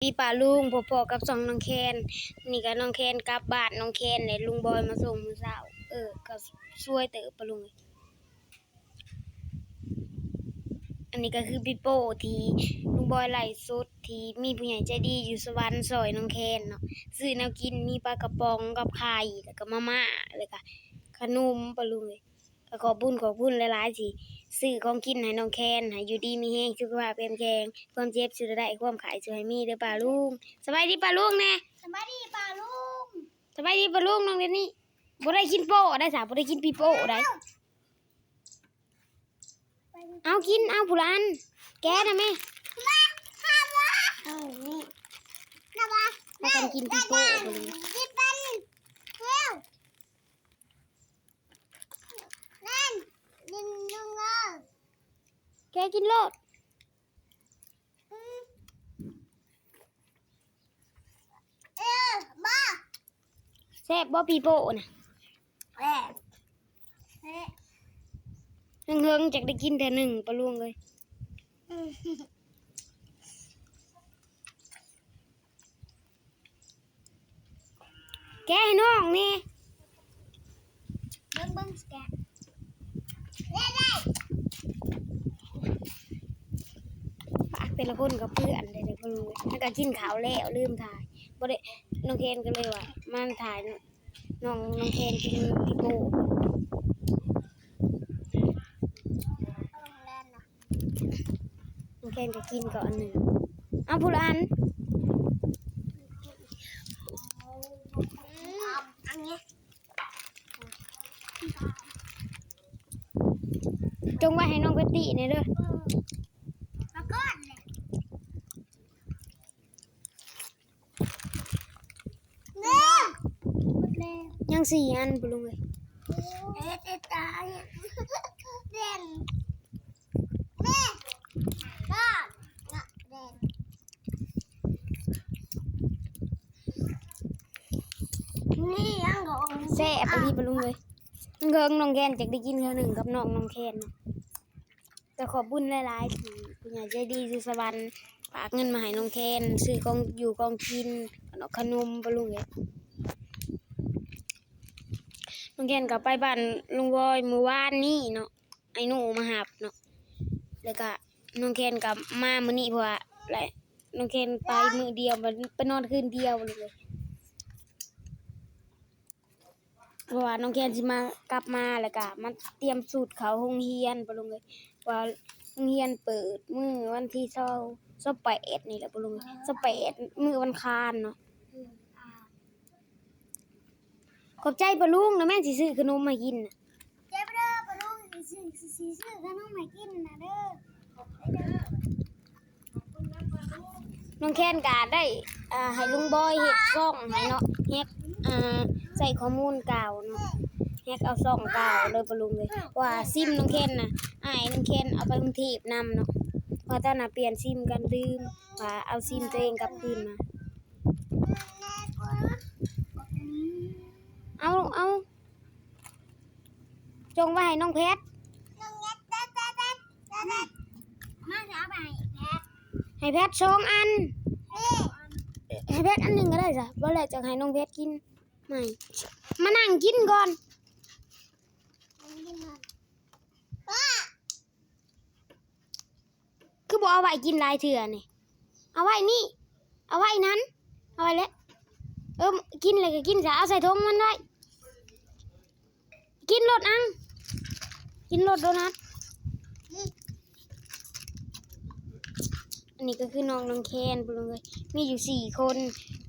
ດີປ້າລຸງ ພໍ້ໆກັບຊ່ອງນ້ອງແຄນ. ນີ້ກໍນ້ອງແຄນກັບບ້ານນ້ອງແຄນ ແລະ ລຸງບອຍມາສົ່ງມື້ເຊົ້າ. ເອີ ກໍສວຍເຕີບປ້າລຸງ. ອັນນີ້ກໍຄືປີໂປ້ທີ່ລຸງບອຍໄລຟ໌ສົດ ທີ່ມີຜູ້ໃຫຍ່ໃຈດີຢູ່ສະຫວັນຊ່ອຍນ້ອງແຄນເນາະ ຊື້ແນວກິນ ມີປາກະປ໋ອງກັບໄຂ່ ແລ້ວກໍມາມ່າ ແລ້ວກໍຂະໜົມ ປ້າລຸງເອີຍ. ກໍຂອບບຸນຂອບຄຸນຫຼາຍໆ ທີ່ຊື້ຂອງກິນໃຫ້ນ້ອງແຄນ ໃຫ້ຢູ່ດີມີແຮງ ສຸຂະພາບເຂັ້ມແຂງ ຄວາມເຈັບຊິບໍ່ໄດ້ ຄວາມໄຂ້ຊິບໍ່ໃຫ້ມີເດີປ້າລຸງ. ສະບາຍດີປ້າລຸງແດ່. ສະບາຍດີປ້າລຸງ. ສະບາຍດີປ້າລຸງ. ນ້ອງເດນນີ້ບໍ່ໄດ້ກິນໂປ້ໄດ໋ສາ ບໍ່ໄດ້ກິນປີໂປ້ໄດ໋. ເອົາກິນ ເອົາຜູ້ລະອັນ ແກະນະແມ່. ພາກັນກິນປີໂປ້ໄປເລີຍ. ແກະກິນໂລດ. ແຊບບໍ່ປີໂປ້ນະ? ແຊບ. ເຫິງໆ ຈັກໄດ້ກິນເທື່ອໜຶ່ງ ປ້າລຸງເອີຍ. ແກະໃຫ້ນ້ອງແດ່. ເບິ່ງໆ ຊິແກະ. ປາກແຕ່ລະຄົນກໍເປື້ອນເດ້ ແລ້ວກໍກິນເຂົ້າແລ້ວລືມຖ່າຍ ບໍ່ໄດ້ ນ້ອງແຄນກໍເລີຍວ່າມາຖ່າຍ ນ້ອງ ນ້ອງແຄນກິນປີໂປ້. ນ້ອງແຄນກໍກິນກ່ອນໜຶ່ງ. ເອົາຜູ້ລະອັນ. ຈົ່ງໄວ້ໃຫ້ນ້ອງແພັດຕີ້ແດ່ເດີ. ຍັງສີ່ອັນ ປ້າລຸງເອີຍ. ແຊບອີ່ຫຼີ ປ້າລຸງເອີຍ. ເບິ່ງ ນ້ອງແຄນຈັກໄດ້ກິນເທື່ອໜຶ່ງກັບນ້ອງ ນ້ອງແຄນເນາະ. ກໍຂອບບຸນຫຼາຍໆ ທີ່ຜູ້ໃຫຍ່ໃຈດີຢູ່ສະຫວັນ ຝາກເງິນມາໃຫ້ນ້ອງແຄນ ຊື້ຂອງຢູ່ຂອງກິນ ຂະໜົມ ປ້າລຸງເອີຍ. ນ້ອງແຄນກໍໄປບ້ານລຸງບອຍມື້ວານນີ້ເນາະ ໄອ້ໜູມາຮັບເນາະ ແລ້ວກໍນ້ອງແຄນກໍມາມື້ນີ້ ເພາະວ່າ ແລະ ນ້ອງແຄນໄປມື້ດຽວ ໄປນອນຄືນດຽວ ປ້າລຸງເອີຍ. ເພາະວ່ານ້ອງແຄນຊິມາ ກັບມາ ແລ້ວກະມາຕຽມຊຸດເຂົ້າໂຮງຮຽນ ປ້າລຸງເອີຍ. ວ່າໂຮງຮຽນເປີດມື້ວັນທີຊາວ ຊາວແປດນີ້ແຫຼະ ປ້າລຸງເອີຍ. ຊາວແປດ ມື້ວັນຄານເນາະ. ຂອບໃຈປ້າລຸງນະແມ່ນຊິຊື້ຂະໜົມໃຫ້ກິນນະ. ເຈັບເດີປ້າລຸງ ຊິ ຊິ ຊິຊື້ຂະໜົມໃຫ້ກິນນະເດີ. ນ້ອງແຄນກະໄດ້ ອ່າ ໃຫ້ລຸງບອຍເຮັດຊ່ອງໃຫ້ເນາະ ແຮັກ ອ່າ ໃສ່ຂໍ້ມູນເກົ່າເນາະ ແຮັກເອົາຊ່ອງເກົ່າເດີປ້າລຸງເອີຍ. ເພາະວ່າຊິມນ້ອງແຄນນະ ອ້າຍນ້ອງແຄນເອົາໄປກຸງເທບນຳເນາະ ເພາະຕອນນະປ່ຽນຊິມກັນ ລືມວ່າເອົາຊິມຕົວເອງກັບຄືນມາ. ເອົາ ເອົາ ຈົ່ງໄວ້ໃຫ້ນ້ອງແພັດ ມາ ເອົາໄປໃຫ້ແພັດ ໃຫ້ແພັດສອງອັນ ໃຫ້ແພັດອັນໜຶ່ງກໍໄດ້ຊະ ບໍ່ແລ້ວຈັ່ງໃຫ້ນ້ອງແພັດກິນໃໝ່. ມານັ່ງກິນກ່ອນ. ຄືບໍ່ເອົາໄວ້ກິນຫຼາຍເທື່ອນີ້ ເອົາໄວ້ນີ້ ເອົາໄວ້ນັ້ນ ເອົາໄວ້ແຫຼະ. ເອີ ກິນແລ້ວກໍກິນຊະ ເອົາໃສ່ຖົງມັນໄວ້ ກິນໂລດອັງ ກິນໂລດໂດນັດ. ອັນນີ້ກໍຄືນ້ອງ ນ້ອງແຄນ ປ້າລຸງເອີຍ ມີຢູ່ສີ່ຄົນ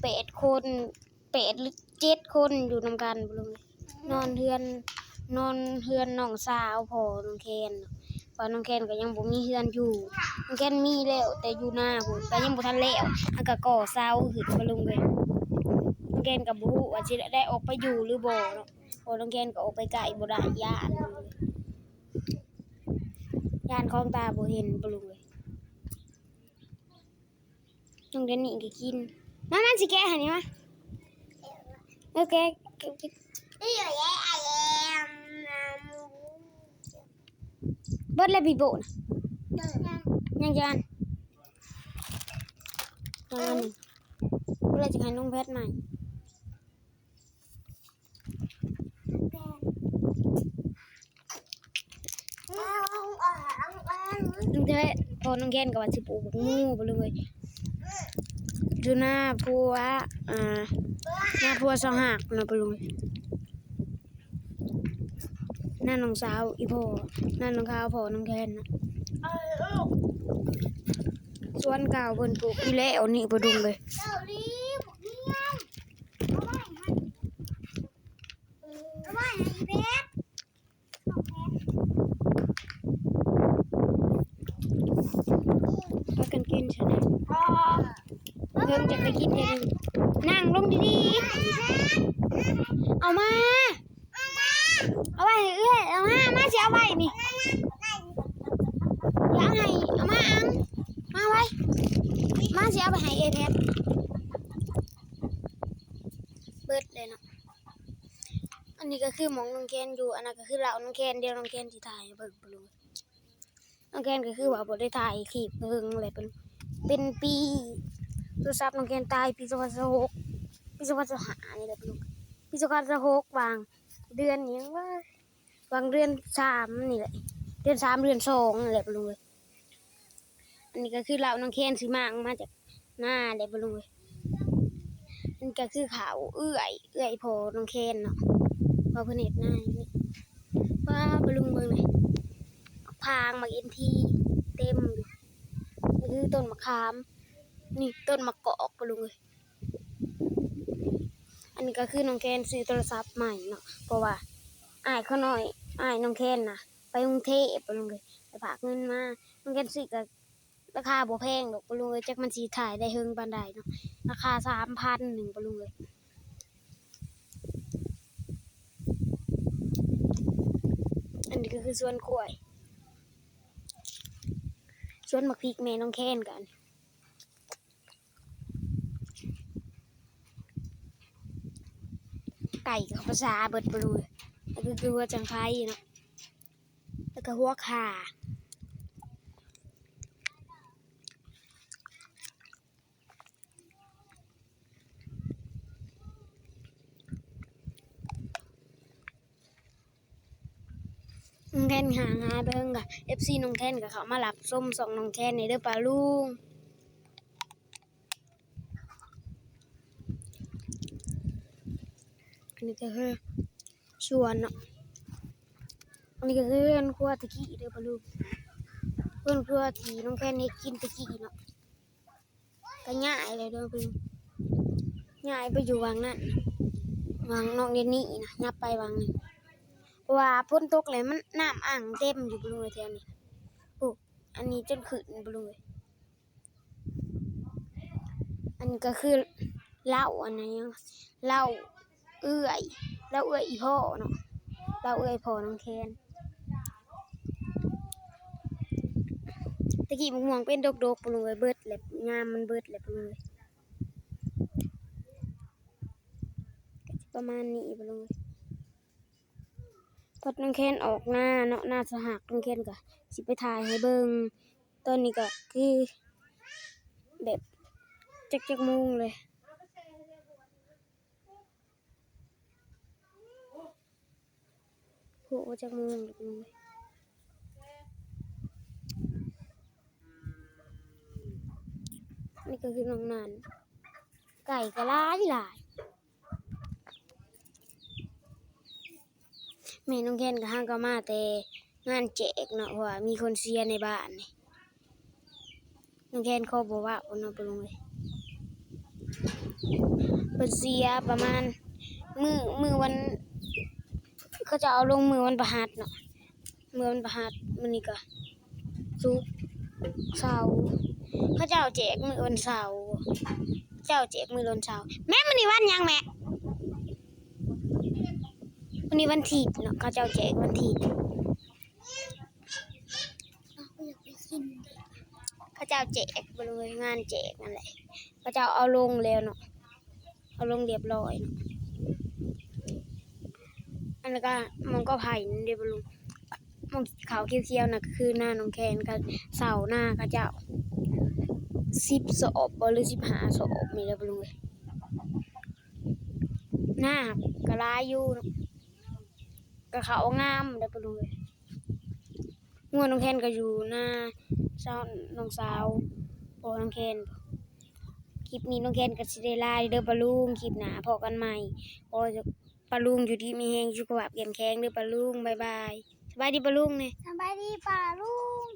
ແປດຄົນ ແປດ ຫຼື ເຈັດຄົນຢູ່ນຳກັນ ປ້າລຸງເອີຍ. ນອນເຮືອນ ນອນເຮືອນນ້ອງສາວພໍ່ນ້ອງແຄນ ເພາະນ້ອງແຄນກໍຍັງບໍ່ມີເຮືອນຢູ່ ນ້ອງແຄນມີແລ້ວແຕ່ຢູ່ນາພຸ້ນ ກໍຍັງບໍ່ທັນແລ້ວ ຫາກໍກໍ່ເສົາຂຶ້ນ ປ້າລຸງເອີຍ. ນ້ອງແຄນກໍບໍ່ຮູ້ວ່າຊິໄດ້ອອກໄປຢູ່ຫຼືບໍ່ເນາະ ເພາະນ້ອງແຄນກໍອອກໄປໃກ້ບໍ່ໄດ້ ຢ້ານ ຢ້ານຂອງຕາບໍ່ເຫັນ ປ້າລຸງເອີຍ. ນ້ອງແດນນີ້ກໍກິນ ມາ ມາ ຊິແກະໃຫ້ນີ້ມາ ເອີ ແກະ ແກະ ແກະ ເບິດແລ້ວປີໂປ້ນະ ຍັງ ຍັງຈັກອັນ. ອັນນີ້ ເວລາຈະໃຫ້ນ້ອງແພດໃໝ່ ນ້ອງແພດ ພໍ່ນ້ອງແຄນກໍວ່າຊິປູກບັກໝູ່ ປະລຸງເອີຍ ຢູ່ໜ້າຜົວ ອ່າ ໜ້າຜົວສາວຮັກນະ ປະລຸງເອີຍ. ໜ້ານ້ອງສາວອີ່ພໍ່ ໜ້ານ້ອງຂາວພໍ່ນ້ອງແຄນນະ ສວນເກົ່າເພິ່ນປູກຢູ່ແລ້ວນີ້ ປະລຸງເອີຍ. ພາກັນກິນຊະນະ ເພິ່ນຈະໄປກິນເທື່ອໜຶ່ງ ນັ່ງລົງດີໆ ເອົາມາ ເອົາໄວ້ໃຫ້ເອື້ອຍ ເອົາມາ ມາ ຊິເອົາໄວ້ນີ້ ຢ່າໃຫ້ ເອົາມາອັງ ມາໄວ ມາ ຊິເອົາໄປໃຫ້ເອື້ອຍແພດ ເບິດເລີຍເນາະ. ອັນນີ້ກໍຄືໝ່ອງນ້ອງແຄນຢູ່ ອັນນັ້ນກໍຄືເລົ້ານ້ອງແຄນ ດຽວນ້ອງແຄນຊິຖ່າຍໃຫ້ເບິ່ງ ປະລຸງ. ນ້ອງແຄນກໍຄືວ່າບໍ່ໄດ້ຖ່າຍຄລິບເບິ່ງແຫຼະ ເປັນ ເປັນປີ ໂທລະສັບນ້ອງແຄນຕາຍປີສອງພັນຊາວຫົກ ປີສອງພັນຊາວຫ້ານີ້ແຫຼະ ປະລຸງ ປີສອງພັນຊາວຫົກ ຫວ່າງເດືອນຫຍັງວະ ຫວ່າງເດືອນສາມນີ້ແຫຼະ ເດືອນສາມ ເດືອນສອງນີ້ແຫຼະ ປະລຸງເອີຍ. ອັນນີ້ກໍຄືເລົ້ານ້ອງແຄນຊື້ມາ ອອກມາຈາກນາແຫຼະ ປະລຸງເອີຍ. ອັນນີ້ກໍຄືເຂົ້າເອື້ອຍ ເອື້ອຍພໍ່ນ້ອງແຄນເນາະ ວ່າເພິ່ນເຮັດນາຢູ່ນີ້ ວ້າ ປະລຸງເບິ່ງນີ້ ໝາກພາງ ໝາກອິນທີ ເຕັມຢູ່ ນີ້ຄືຕົ້ນໝາກຂາມ ນີ້ຕົ້ນໝາກກອກ ປະລຸງເອີຍ. ອັນນີ້ກໍຄືນ້ອງແຄນຊື້ໂທລະສັບໃໝ່ເນາະ ເພາະວ່າອ້າຍເຂົານ້ອຍ ອ້າຍນ້ອງແຄນນະ ໄປກຸງເທບ ປະລຸງເອີຍ ໄປຝາກເງິນມາ ນ້ອງແຄນຊື້ກໍລາຄາບໍ່ແພງດອກ ປະລຸງເອີຍ ຈັກມັນຊິຖ່າຍໄດ້ເຖິງປານໃດເນາະ ລາຄາສາມພັນໜຶ່ງ ປະລຸງເອີຍ. ອັນນີ້ກໍຄືສວນກ້ວຍ ສວນໝາກພິກແມ່ນ້ອງແຄນກັນ ໄກ່ເຂົ້າພາສາເບິດ ປະລຸງເອີຍ. ແລ້ວກໍຄືຫົວຈັງໄຄເນາະ ແລ້ວກໍຫົວຂ່າ. ນ້ອງແຄນຫາ ຫາເບິ່ງກະ ເອັຟຊີນ້ອງແຄນກໍເຂົ້າມາຮັບຊົມຊ່ອງນ້ອງແຄນແດ່ເດີປະລຸງ. ອັນນີ້ກໍຄືສວນເນາະ ອັນນີ້ກໍຄືເຮືອນຄົວແຕ່ກີ້ເດີປະລຸງ ເຮືອນຄົວທີ່ນ້ອງແຄນເຮັດກິນແຕ່ກີ້ເນາະ. ກໍຍ້າຍແລ້ວເດີ ຍ້າຍໄປຢູ່ຫວ່າງນັ້ນ ຫວ່າງນ້ອງເດນນີ້ນະ ຫຍັບໄປຫວ່າງນັ້ນ ເພາະວ່າຝົນຕົກແລ້ວມັນ ນ້ຳອັ່ງເຕັມຢູ່ ປະລຸງເອີຍ ແຖວນີ້. ໂອ້ ອັນນີ້ຈົນຂຶ້ນ ປະລຸງເອີຍ. ອັນນີ້ກໍຄືເລົ້າ ອັນນັ້ນຫຍັງ ເລົ້າ ເອື້ອຍ ລາວເອື້ອຍອີ່ພໍ່ເນາະ ລາວເອື້ອຍພໍ່ນ້ອງແຄນ. ແຕ່ກີ້ໝາກມ່ວງເປັນດົກໆ ປະລຸງເອີຍ ເບິດແລ້ວ ຍາມມັນເບິດແລ້ວ ປະລຸງເອີຍ. ກໍຊິປະມານນີ້ ປະລຸງເອີຍ. ພັດນ້ອງແຄນອອກນາເນາະ ນາສະຫາກ ນ້ອງແຄນກໍຊິໄປຖ່າຍໃຫ້ເບິ່ງ. ຕອນນີ້ກໍຄືແບບຈັກ ຈັກໂມງເລີຍ ໂອ້ ຈັກໂມງເລີຍ ນີ້ກໍຄືນ້ອງນານ ໄກ່ກໍຫຼາຍໆ. ແມ່ນ້ອງແຄນກໍຫາກໍມາແຕ່ງານແຈກເນາະ ເພາະວ່າມີຄົນເສຍໃນບ້ານນີ້ ນ້ອງແຄນຂໍບໍ່ເວົ້າເນາະ ປະລຸງເອີຍ. ເພິ່ນເສຍປະມານມື້ ມື້ວັນ ເຂົາເຈົ້າເອົາລົງມື້ວັນພະຫັດເນາະ ມື້ວັນພະຫັດ ມື້ນີ້ກໍສຸກ ເສົາ ເຂົາເຈົ້າແຈກມື້ວັນເສົາ ເຂົາເຈົ້າແຈກມື້ວັນເສົາ. ແມ່ ມື້ນີ້ວັນຫຍັງແມ່? ມື້ນີ້ວັນທິດເນາະ ເຂົາເຈົ້າແຈກວັນທິດ ເຂົາເຈົ້າແຈກ ບໍລິເວນງານແຈກນັ້ນແຫຼະ ເຂົາເຈົ້າເອົາລົງແລ້ວເນາະ ເອົາລົງລຽບຮ້ອຍເນາະ. ອັນນັ້ນກະໝ່ອງກໍໄຜ່ນັ້ນເດ ບໍ່ລຸງ ໝ່ອງຂາວຂຽວໆ ນັ້ນກໍຄືນານ້ອງແຄນກັບເສົານາເຂົາເຈົ້າ. ສິບສອບບໍ່ ຫຼືສິບຫ້າສອບນີ້ແຫຼະປ້າລຸງເອີຍ. ນາກໍຫຼາຍຢູ່ ກໍເຂົ້າງາມເດ້ປ້າລຸງເອີຍ. ງົວນ້ອງແຄນກໍຢູ່ນາ ສາວ ນ້ອງສາວພໍ່ນ້ອງແຄນ. ຄລິບນີ້ນ້ອງແຄນກໍຊິໄດ້ລາເດີປ້າລຸງ ຄລິບໜ້າພໍ້ກັນໃໝ່. ຂໍໃຫ້ປ້າລຸງຢູ່ດີມີແຮງ ສຸຂະພາບເຂັ້ມແຂງເດີປ້າລຸງ. ບາຍບາຍ. ສະບາຍດີປ້າລຸງແດ່. ສະບາຍດີປ້າລຸງ.